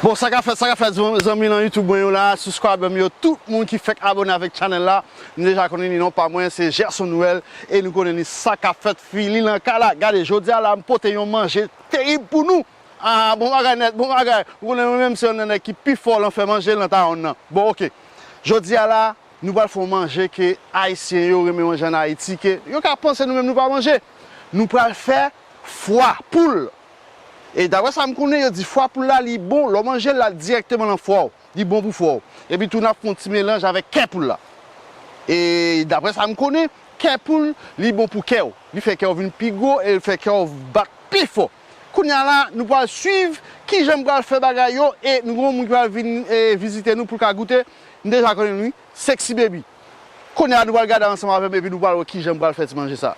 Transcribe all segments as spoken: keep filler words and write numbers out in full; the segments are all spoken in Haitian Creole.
Bon, sa k ap fèt, sa k ap fèt, zan-, zanmi nan YouTube mwen yo la, subscriber m yo, tout moun ki fèk abòne avèk channel la, nou deja konnen li non pa mwen, se Gerson Noël, e nou konnen li sa k ap fèt, fi, li nan kay la. Gade, jodi a la, m pote yon manje terib pou nou. Ah, bon bagay nèt, bon bagay. Ou konnen mwen menm se youn nan nèg ki pi fò lan fè manje lan Tawonn nan. Bon, oke. Jodi a la, nou pral fè yon manje ke Ayisyen yo renmen manje ann Ayiti, ke yo ka panse nou menm nou pa manje. Nou pral fè fwa poul. E daprè sa m konnen, yo di fwa poul la, li bon, lè w manje l la dirèkteman nan fwa w. Li bon pou fwa w. Epi tou, n ap fè yon ti melanj avèk kè poul la. E daprè sa m konnen, kè poul, li bon pou kè w. Li fè kè w vin pi gwo e li fè kè w bat pi fò. Kounye a la, nou pral swiv kijan m pral fè bagay yo e nou gen yon moun ki pral vin, e, vizite nou pou l ka goute. M deja konnen l, wi. Sexy Baby. Kounye a, nou pral gade ansanm avè m epi nou pral wè kijan m pral fè ti manje sa.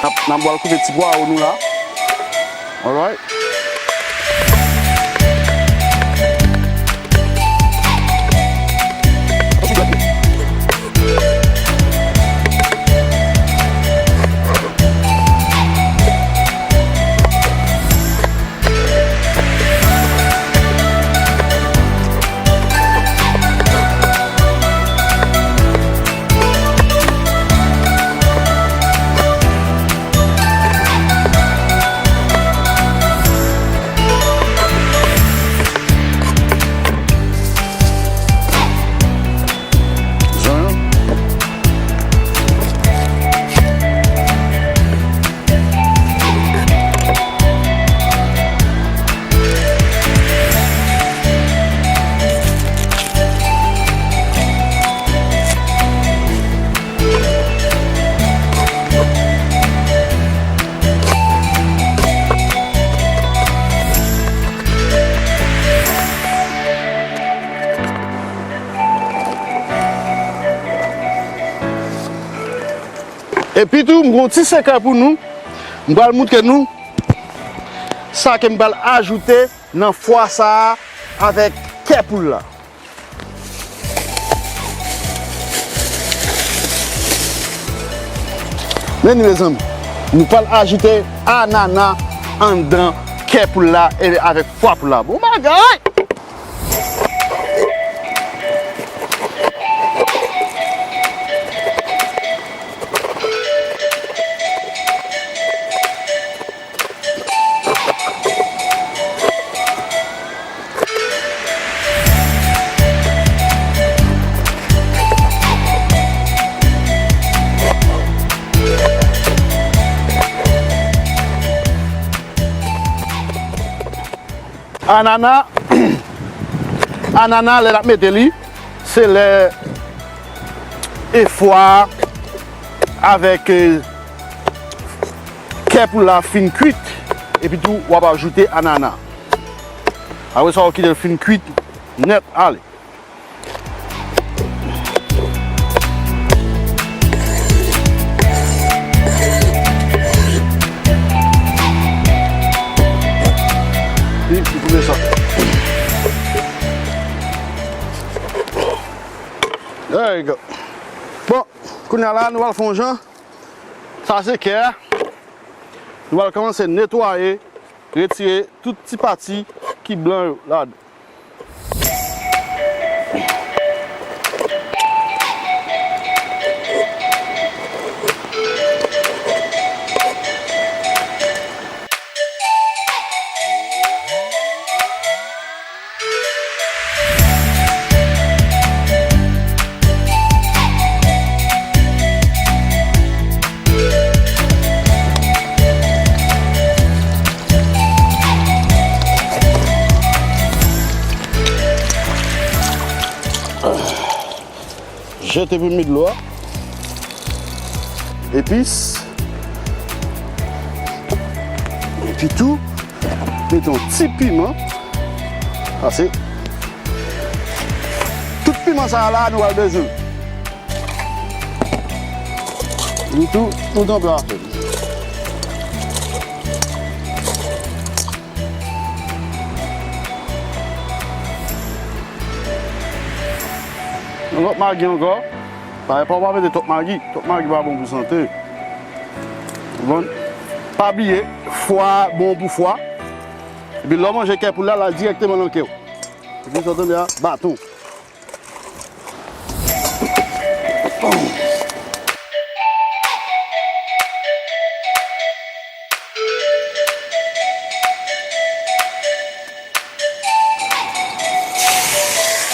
N ap, n ap pral koupe ti pwawo nou la. Alright. Epi tou, m gen yon ti sekrè pou nou. M pral moutre nou sa ke m pral ajoute nan fwa sa a avèk kè poul la. Men ni, mezanmi, nou pral ajoute anana anndan kè poul la e avèk fwa poul la. Bon bagay! Anana, anana, lè n ap mete li, se lè e fwa avèk, e, kè poul la fin kuit, epi tou w ap ajoute anana. Apre sa, w kite l fin kuit nèt, ale. Wi, ou koupe sa. There you go. Bon, kounye a la, nou pral fè yon jan. Sa se kè a. Nou pral kòmanse netwaye, retire tout ti pati ki blan yo ladan. Jete premye dlo a. Epis. Epi tou, mete yon ti piman. Pase. Tout piman sa a la, nou pral bezwen. Nou tou, nou tou pla. Yon lòt magi ankò. Pa, pa, pa mete twòp magi. Twòp magi pa bon pou sante. Bon. Pa bliye, fwa bon pou fwa. Epi lè w manje kè poul la, l al dirèkteman nan kè w. Epi sa w tande a, baton.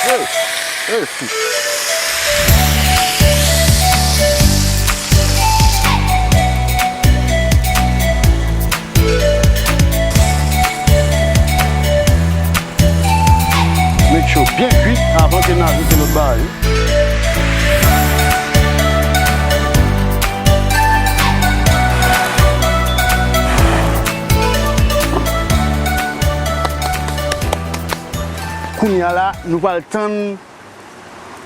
Hey, hey, fi. Make sure byen kwi avan ke n ajoute lòt bagay yo. Kounye a la, nou pral tann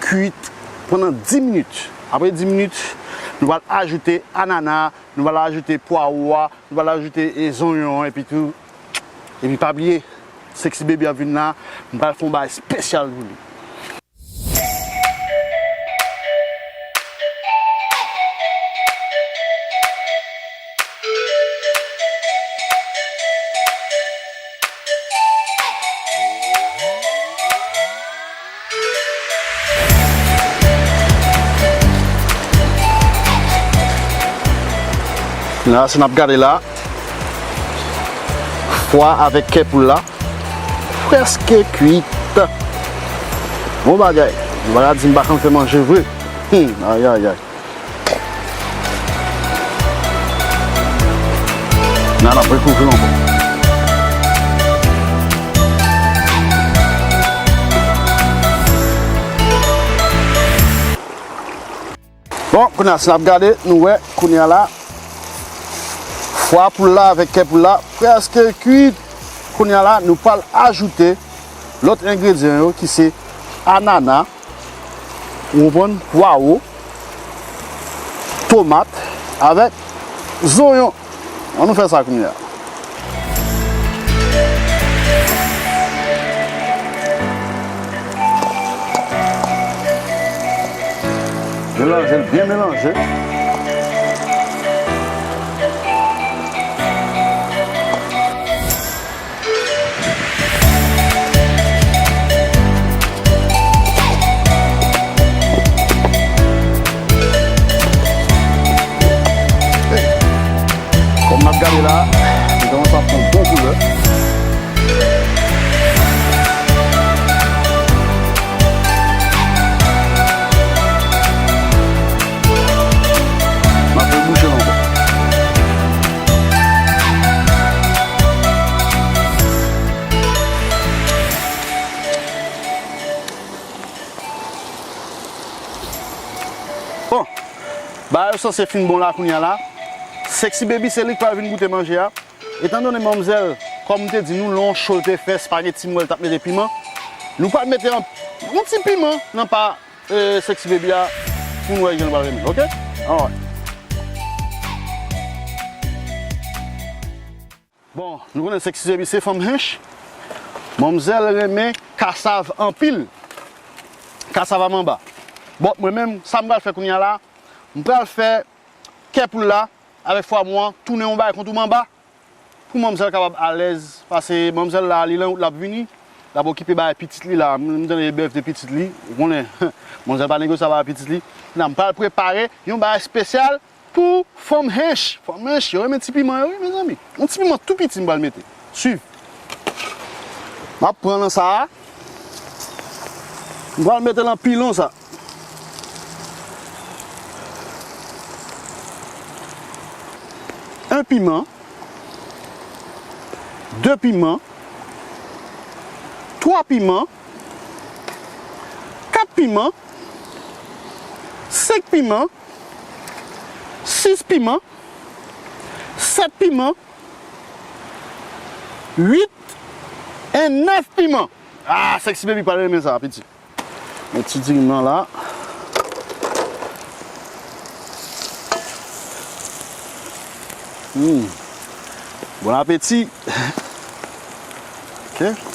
kwit pandan dis minit. Apre dis minit, nou pral ajoute anana, nou pral ajoute pwawo a, nou pral ajoute, e, zonyon an, epi tou, epi pa bliye, Sexy Baby ap vin la, m pral fè yon bagay espesyal pou li. La, si n ap gade la, fwa avèk kè poul la prèske kwit. Bon bagay. Nou pa ka di m pa konn fè manje vre. Hmm, ayayay. N a, n ap rekouvri l ankò. Bon, kounye a, si n ap gade, nou wè, kounye a la, fwa poul la avèk kè poul la prèske kwit. Kounye a la, nou pral ajoute lòt engredyan yo ki se anana, ou konprann, pwawo, tomat avèk zonyon. Ann nou fè sa kounye a. Melanje l byen melanje. Kòm n ap gade la, li kòmanse ap pran bon koulè. M ap rebouche l ankò. Bon, bagay yo sanse fin bon la kounye a la. Sexy Baby se li k pral vin goute manje a. Etandone manmzèl, kòm m te di nou, lè yon cho l te fè, espageti m wè l t ap mete piman. Nou pral mete yon, yon ti piman nan pa, e, Sexy Baby a pou n wè jan l pral renmen, oke? Alright. Bon, nou konnen Sexy Baby se fanm hench. Manmzèl renmen kasav anpil. Kasav a manba. Bon, mwen menm, sa m pral fè kounye a la, m pral fè kè poul la avèk fwa mou an tounen yon bagay kontou manba. Pou manmzèl kapab alèz, paske manmzèl la, li nan wout l ap vini, l ap okipe bagay pitit li la. M, m tande bèf de pitit li, ou konnen, manmzèl pa negosyab avèk pitit li. Kounye a m pral prepare yon bagay espesyal pou fanm hench. Fanm hench, yo renmen ti piman yo, wi, mezanmi. Yon ti piman tou piti m pral mete. Swiv. M ap pran nan sa a. M pral mete nan pilon sa. En piman, de piman, twa piman, kat piman, senk piman, sis piman, sèt piman, uit e nèf piman. Ah, Sexy Baby pral renmen sa, pitit. Met ti diri m nan la. Hmm. Bon apeti. Ok.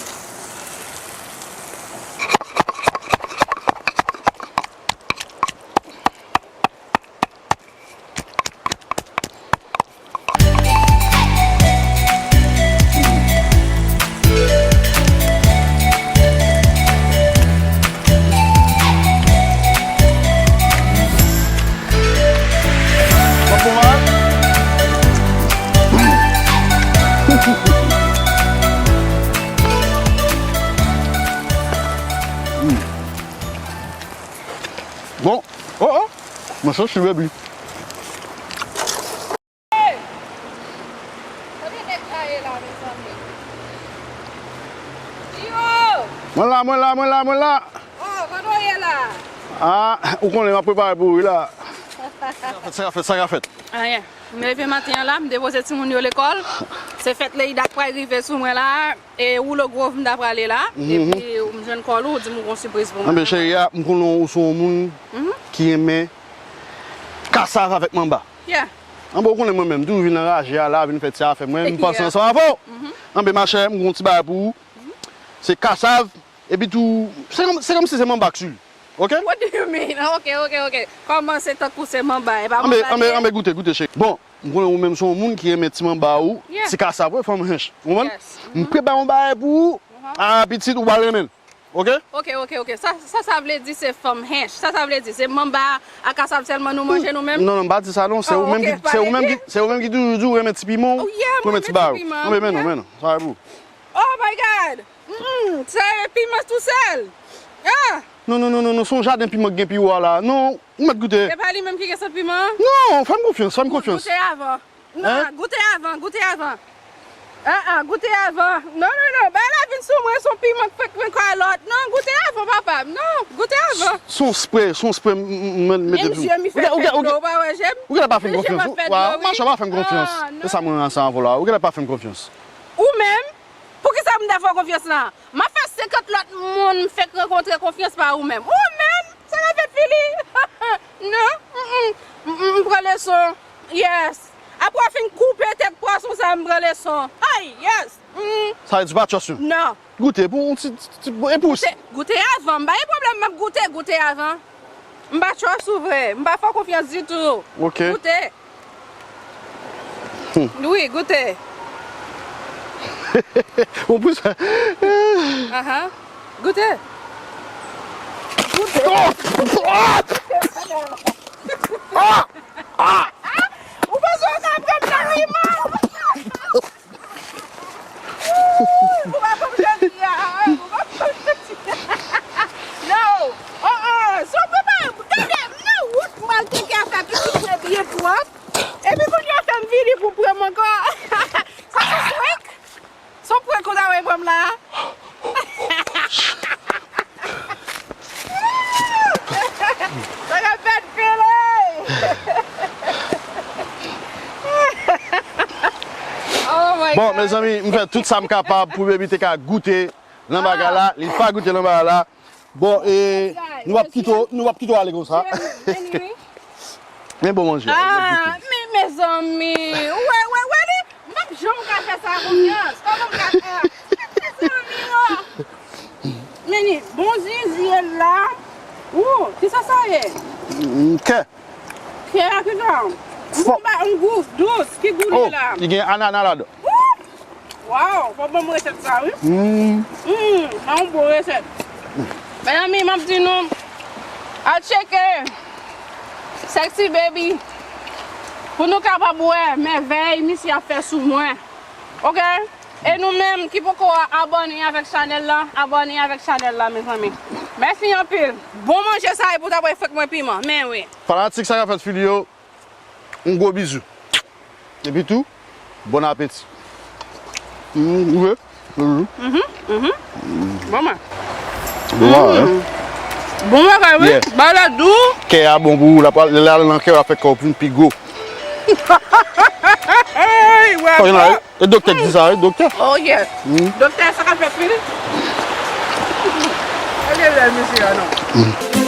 Bon, oh, oh, mwen santi bèbi. Hey! Kote nèg sa ye la, mezanmi? Yo! Mwen la, mwen la, mwen la, mwen la. Oh, kote w ye la? Ah, ou konnen m ap prepare pou ou wi la. Sa ka fèt, sa ka fèt, sa ka fèt. Anyen. M leve maten an la, m depoze timoun yo lekòl. Se fèt Leida k pral rive sou mwen la. E woulo gwòv m ta prale la. Mhm. Epi m jwenn kòl ou, ou di m ou gon sipriz pou mwen. Anben cheri a, m konnen ou se yon moun ki renmen kasav avèk manba. Yeah. Anben ou konnen mwen menm, m toujou vin anraje a la, vin fè ti afè mwen, m panse ansanm avè w. Mhm. Anben machè, m gon ti bagay pou ou. Se kasav, epi tou, se kòm, se kòmsi se manba k sou li. Ok? What do you mean? Ok, ok, ok. Kòman se tankou se manba, e pa manba li ye? Anben, anben, anben goute, goute cheri. Bon, m konnen ou menm se yon moun ki renmen ti manba ou, yeah, ti kasav, wi, fanm hench. Ou konprann? Yes. M prepare yon bagay pou ou, ah, pitit, ou pral renmen l. Ok? Ok, ok, ok. Sa, sa, sa vle di se fanm hench. Sa, sa vle di se manba ak kasav sèlman nou manje nou menm? Non, non, m pa di sa non. Se ou menm ki, se ou menm ki, se ou menm ki toujou di ou renmen ti piman, ou renmen ti bagay. Anben, men non, men non. Sa e pou ou. Oh my God! Mm-mm, sa e piman tousèl. Ah! Non, non, non, non, non, se yon jaden piman k gen pi wo a la. Non, ou mèt goute. E pa li menm ki gen sant piman an? Non, fè m konfyans, fè m konfyans. Goute avan. Non, goute avan, goute avan. Ah, ah, goute avan. Non, non, non, bagay la vin sou mwen, se yon piman k fèk pran kalòt. Non, goute avan, papa. Non, goute avan. Se yon spre, se yon spre, m, m, m, m mete sou. Men msye, mi fè fèt dlo, ou pa wè je m? Ou genlè pa fè m konfyans. Machè, pa fè m konfyans. Se sa mwen ranse avè w la. Ou genlè pa fè m konfyans. Ou menm? Poukisa m ta fè w konfyans la? M ap fè senkant lòt moun m fèk rankontre konfyans pa ou menm. Ou menm? Sa ka fèt Fili? Non. Mm, mm. M, m, m pran leson. Yes. Apre w fin koupe tèt pwason sa, m pran leson. Ay, yes. Mm. Sa vle di ou pa trust yo? Non. Goute, pou yon ti, ti, ti, e pou... Goute, goute avan. M pa gen pwoblèm, m ap goute, goute avan. M pa trust ou vre. M pa fè w konfyans ditou. Ok. Goute. Hmm. Wi, goute. Ou pou sa. Aha. Goute. Goute. Oh! Ah! Ah! Ah! Ou panse w ka pran m nan piman? Ou pa konn jodi a, ou pa konn jodi a. No. Oh, oh, si w prepare, gade, m nan wout, m al teke afè pitit mwen byen pwòp. Epi kounye a fè m vini pou pran m ankò. Sa se prank? Se yon prank ou ta wè pran m la? Sa ka fèt Fili! Oh my God. Bon, mezanmi, m fè tout sa m kapab pou baby te ka goute nan bagay la. Li pa goute nan bagay la. Bon, e, nou p ap kite w, nou p ap kite w ale konsa. Men bon manje. Ah, men mezanmi. Ou wè, wè, wè li. M p ap janm ka fè sa konfyans. Kòman m ka fè? Mezanmi, oh. Men li, bon zizi la. Ou, kisa sa ye? Kè. Kè a ki sa? M ba yon gou dous, ki gou li la? Oh, li gen anana ladan. Ooh! Wow, fò ban m resèt sa wi. Mm. Mm, sa yon bon resèt. Mezanmi, m ap di nou, al tcheke Sexy Baby pou nou kapab wè mèvèy misye ap fè sou mwen. Ok? E nou menm ki poko abòne avèk chanèl la, abòne avèk chanèl la, mezanmi. Mèsi anpil. Bon manje sa e pou ta pral fèk mwen piman. Men wi. Fanatik sa ka fèt Fili yo. Yon gwo bizou. Epi tou, bon apeti. Mm, ou vle? Mhm, mhm. Bon, man. Bon, man, hein? Bon bagay, wi. Yeah. Bagay la dou. Kè a bon pou ou, l ap al, lè l al nan kè w, l ap fè kè w vin pi gwo. Ey, wè, Fò gen la, bon. E doktè ki di sa, wi, doktè. Oh, yes. Mm. Doktè, sa ka fèt, wi. Gade lè misye a, non. Mm.